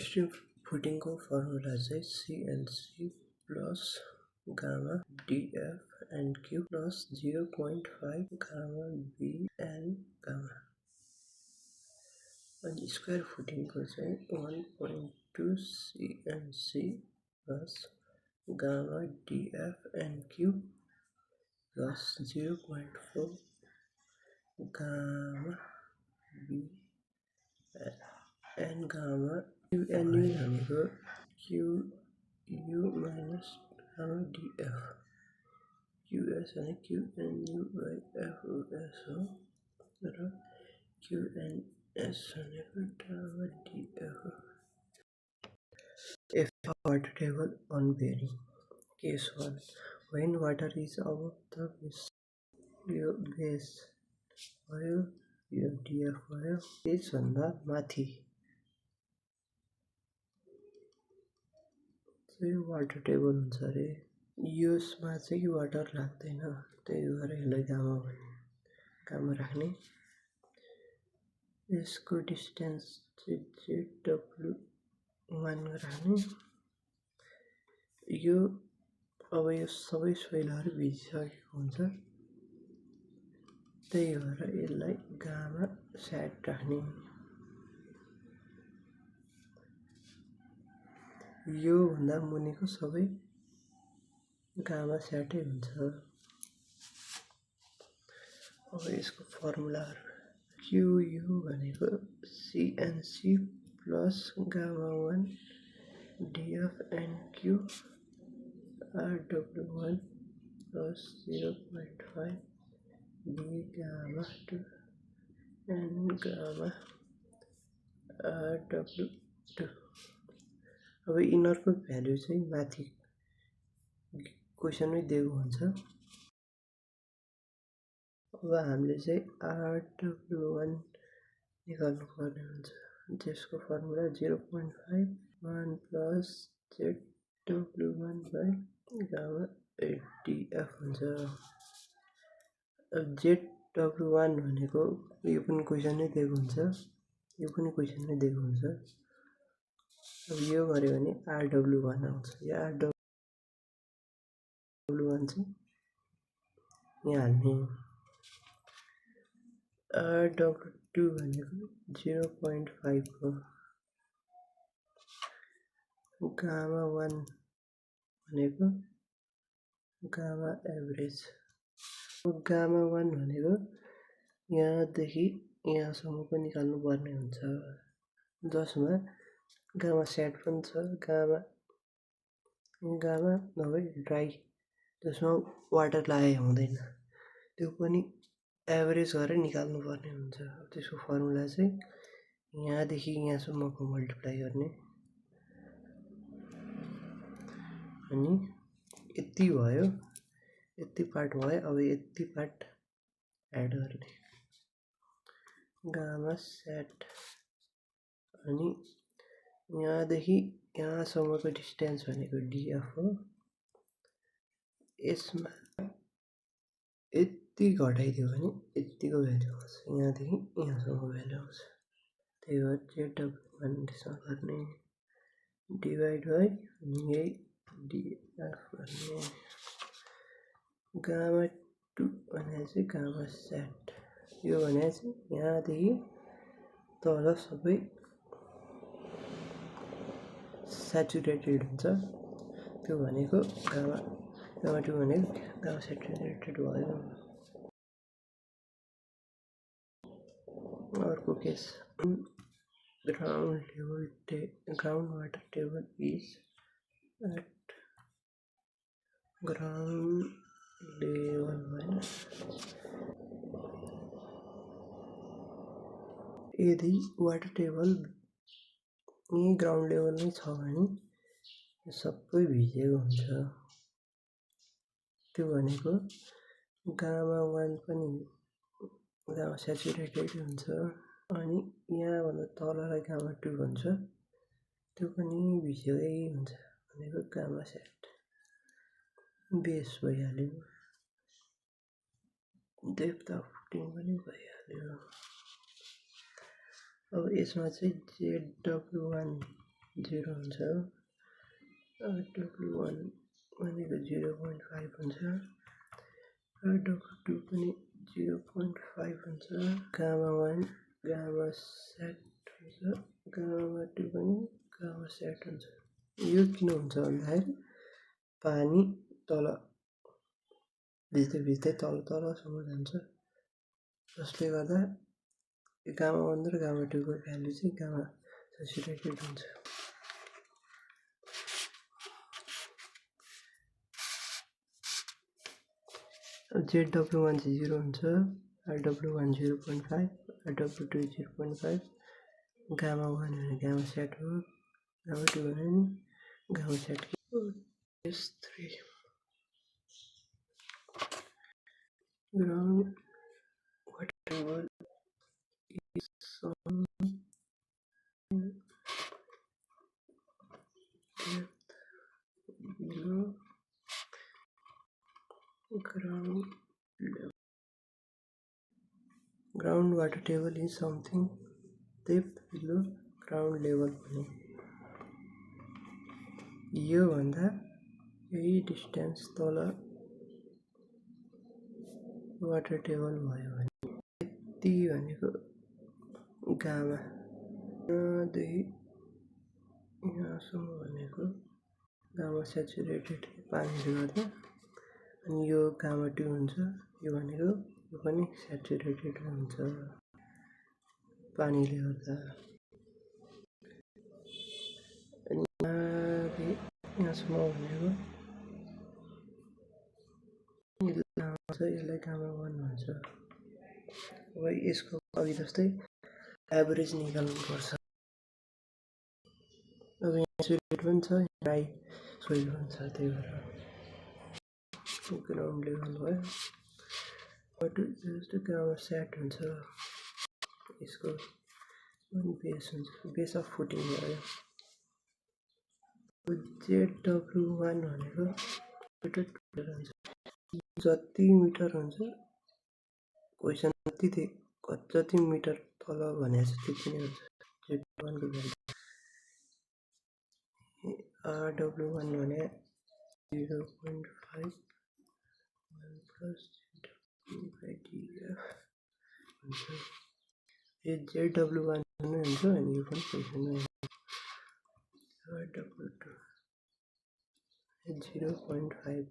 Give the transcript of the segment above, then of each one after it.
Stream फुटिङको formula चाहिँ CNC plus gamma DF and Q plus 0.5 gamma B and gamma अनि square फुटिङको चाहिँ 1.2 CNC plus gamma DF and Q plus 0.4 gamma B and gamma QNU भनेको QU minus gamma DF QS भने QNU by FOS हो र QNS भनेको gamma DF हो. If a water table on bearing. Case 1. When water is above the base भयो यो DF भयो त्यसभन्दा माथि चाहिँ वाटर टेबल हुन्छ अरे. यसमा चाहिँ वाटर लाग्दैन, त्यही भएर यसलाई गामा राख्ने. यसको डिस्टेन्स चाहिँ ZW1 राख्ने. यो अब यो सबै सोइलहरू भिजिसकेको हुन्छ, त्यही भएर यसलाई गामा सेट राख्ने. यो भन्दा मुनिको सबै गामा सेटै हुन्छ. अब यसको फर्मुलाहरू QU भनेको CNC plus gamma 1 DF and Q RW1 plus 0.5 B gamma 2 and gamma RW2. अब इनरको भ्यालु चाहिँ माथि क्वेसनमै दिएको हुन्छ. अब हामीले चाहिँ RW1 निकाल्नु पर्ने हुन्छ, जसको formula 0.5 1 plus ZW1 by gamma DF हुन्छ. अब ZW1 भनेको यो पनि क्वेसनमै दिएको हुन्छ, यो पनि क्वेसनमै दिएको हुन्छ. अब यो गर्यो भने RW1 आउँछ. यो RW1 चाहिँ यहाँ हाल्ने. RW2 भनेको 0.5 हो. गामा 1 भनेको गामा एभरेज. गामा 1 भनेको यहाँदेखि यहाँसम्मको निकाल्नु पर्ने हुन्छ, जसमा गामा सेट पनि छ, गामा नभए ड्राई जसमा वाटर लाए हुँदैन, त्यो पनि एभरेज गरेर निकाल्नु पर्ने हुन्छ. त्यसको फर्मुला चाहिँ यहाँदेखि यहाँसम्मको मल्टिप्लाई गर्ने अनि यति भयो, यति पार्ट भयो. अब यति पार्ट एड गर्ने गामा सेट अनि यहाँदेखि यहाँसम्मको डिस्टेन्स भनेको DF हो. यसमा यति घटाइदियो भने यतिको भ्यालु आउँछ, यहाँदेखि यहाँसम्मको भ्यालु आउँछ. त्यही भएर ZW1 त्यसमा गर्ने डिभाइड बाई यही DF गर्ने. गामा 2 भने चाहिँ गामा सेट. यो भने चाहिँ यहाँदेखि तल सबै स्याचुरेटेड हुन्छ, त्यो भनेको गामा 2 भनेको गामा स्याचुरेटेड भयो. अर्को case ground water table is at ground level होइन. यदि वाटर टेबल यही ग्राउन्ड लेभलमै छ भने सबै भिजेको हुन्छ, त्यो भनेको गामा 1 पनि गामा स्याचुरेटेड हुन्छ अनि यहाँभन्दा तललाई गामा 2 भन्छ, त्यो पनि भिजेकै हुन्छ भनेको गामा सेट बेस भइहाल्यो. डेप्थ अफ फुटिङ पनि भइहाल्यो. अब यसमा चाहिँ ZW1 0 हुन्छ। W1 भनेको 0.5 हुन्छ। W2 पनि 0.5 हुन्छ। गामा 1 गामा सेट हुन्छ। गामा 2 पनि गामा सेट हुन्छ। यो किन हुन्छ भन्दाखेरि पानी तल भिज्दै तलसम्म जान्छ, जसले गर्दा गामा 1 र गामा 2 को भ्यालु चाहिँ गामा सेचुरेटेड हुन्छ। ZW1 चाहिँ 0 हुन्छ, RW1 0.5, RW2 0.5, गामा 1 भने गामा सेट हो, गामा 2 भने गामा सेट हो। S3 ground water table is on depth below ground level. Ground water table is something depth below ground level भने यो भन्दा यही डिस्टेन्स तल वाटर टेबल भयो भने यति भनेको गामा यहाँदेखि यहाँसम्म भनेको गामा सेचुरेटेड पानीले गर्दा, अनि यो गामा 2 हुन्छ। यो भनेको यो पनि सेचुरेटेड हुन्छ पानीले गर्दा। अनि यहाँसम्म भनेको यसलाई गामा 1 भन्छ। अब यसको अघि जस्तै एभरेज निकाल्नुपर्छ। अब यहाँ सोइल पनि छ, ड्राई सोइल पनि छ, त्यही भएर ग्राउन्ड लेभल भयो। जस्तो गामा सेट हुन्छ, यसको बेस हुन्छ, बेस अफ फुटिङ भयो। ZW1 भनेको मिटर हुन्छ, जति मिटर हुन्छ क्वेसन जति मिटर तल भनेको छ त्यति नै हुन्छ Z1 को भ्यालु। RW1 भने 0.5 plus ZW/DF हुन्छ। यो ZW1 नै हुन्छ, अनि यो पनि क्वेसनमै RW2 0.5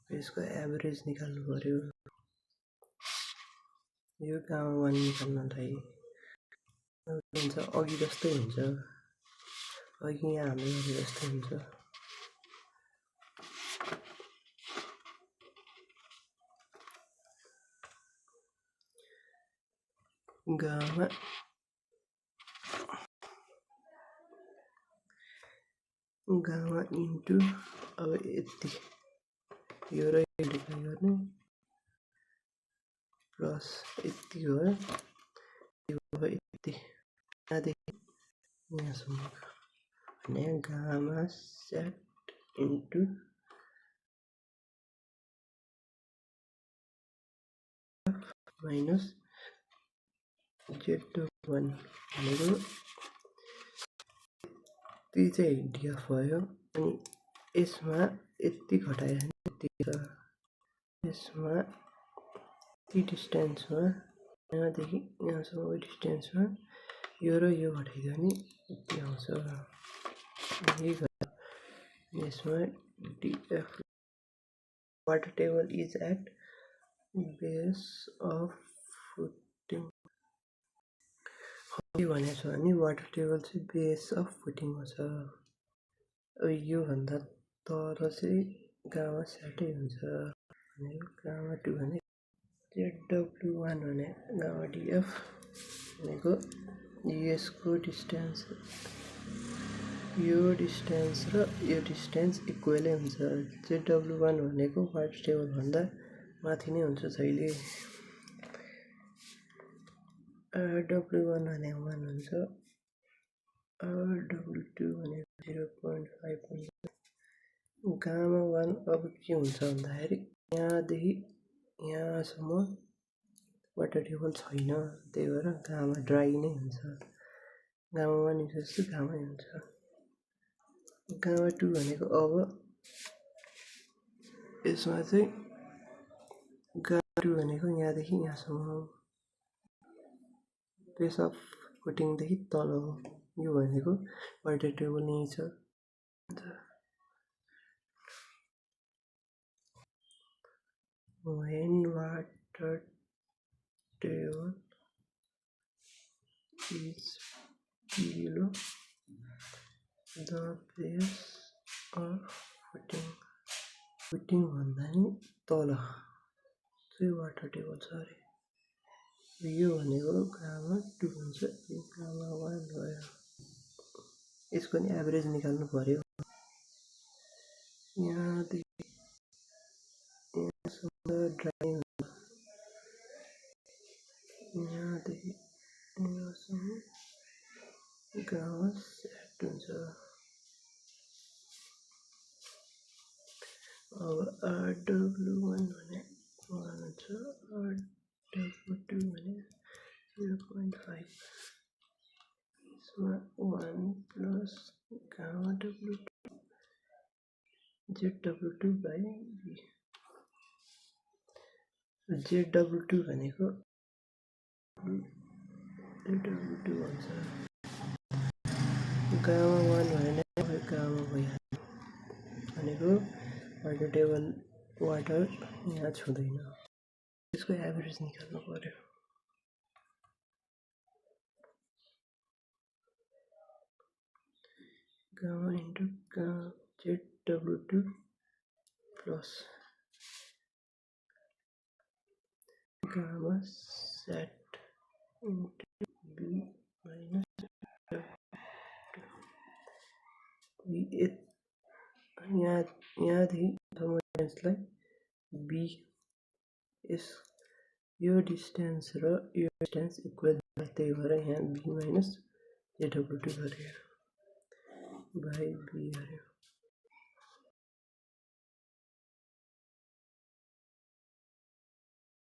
यसको एभरेज निकाल्नु पर्यो। यो गामा 1 निकाल्नलाई हुन्छ, अघि जस्तै हुन्छ, अघि यहाँ हामीले गरे जस्तै हुन्छ। गामा इन्टु अब यति यो र मल्टिप्लाई गर्ने प्लस यति हो, यो यति यहाँदेखि यहाँसम्म भने gamma sat into minus Z1 भनेको यति चाहिँ डिएफ भयो। अनि यसमा यति घटाएर यति छ, यसमा यति डिस्टेन्समा यहाँदेखि यहाँसम्मको डिस्टेन्समा यो र यो घटाइदियो भने यति आउँछ। यसमा DF water table is at base of footing भनेको छ भने वाटर टेबल चाहिँ बेस अफ फुटिङमा छ। अब यो भन्दा तल चाहिँ गामा सेटै हुन्छ भनेको गामा 2 भने ZW1 भने गामा डिएफ भनेको यसको डिस्टेन्स, यो डिस्टेन्स र यो डिस्टेन्स इक्वलै हुन्छ। ZW1 भनेको वाटर टेबल भन्दा माथि नै हुन्छ जहिले। RW1 भने 1 हुन्छ, RW2 भने 0.5 हुन्छ। गामा 1 अब के हुन्छ भन्दाखेरि यहाँदेखि यहाँसम्म वाटर टेबल छैन, त्यही भएर गामा ड्राई नै हुन्छ। गामा 1 जस्तो गामै हुन्छ। गामा 2 भनेको अब यसमा चाहिँ गामा 2 भनेको यहाँदेखि यहाँसम्म हो, बेस अफ फुटिङदेखि तल हो। यो भनेको वाटर टेबल यहीँ छ। When water table is below the base or footing, footing भन्दा नि तल चाहिँ वाटर टेबल छ अरे। यो भनेको गामा 2 हुन्छ, यो गामा 1 भयो। यसको नि एभरेज निकाल्नु पर्यो। यहाँदेखि यहाँसम्म ड्राई हुन्छ, यहाँदेखि यहाँसम्म गामा सेट हुन्छ। अब RW1 भने 1 हुन्छ, RW2 भने 0.5, यसमा 1 plus gamma W2 ZW2 by B। ZW2 भनेको ZW2 भन्छ। गामा 1 भने गामा भइहाल्यो भनेको वाटर टेबल वाटर यहाँ छुँदैन। यसको एभरेज निकाल्नु पर्यो। Gamma into ZW2 plus gamma sat into B minus यहाँदेखि डिस्टेन्सलाई B, यो डिस्टेन्स र यो डिस्टेन्स इक्वल, त्यही भएर यहाँ B माइनस ZW2 गऱ्यो बाई B गऱ्यो।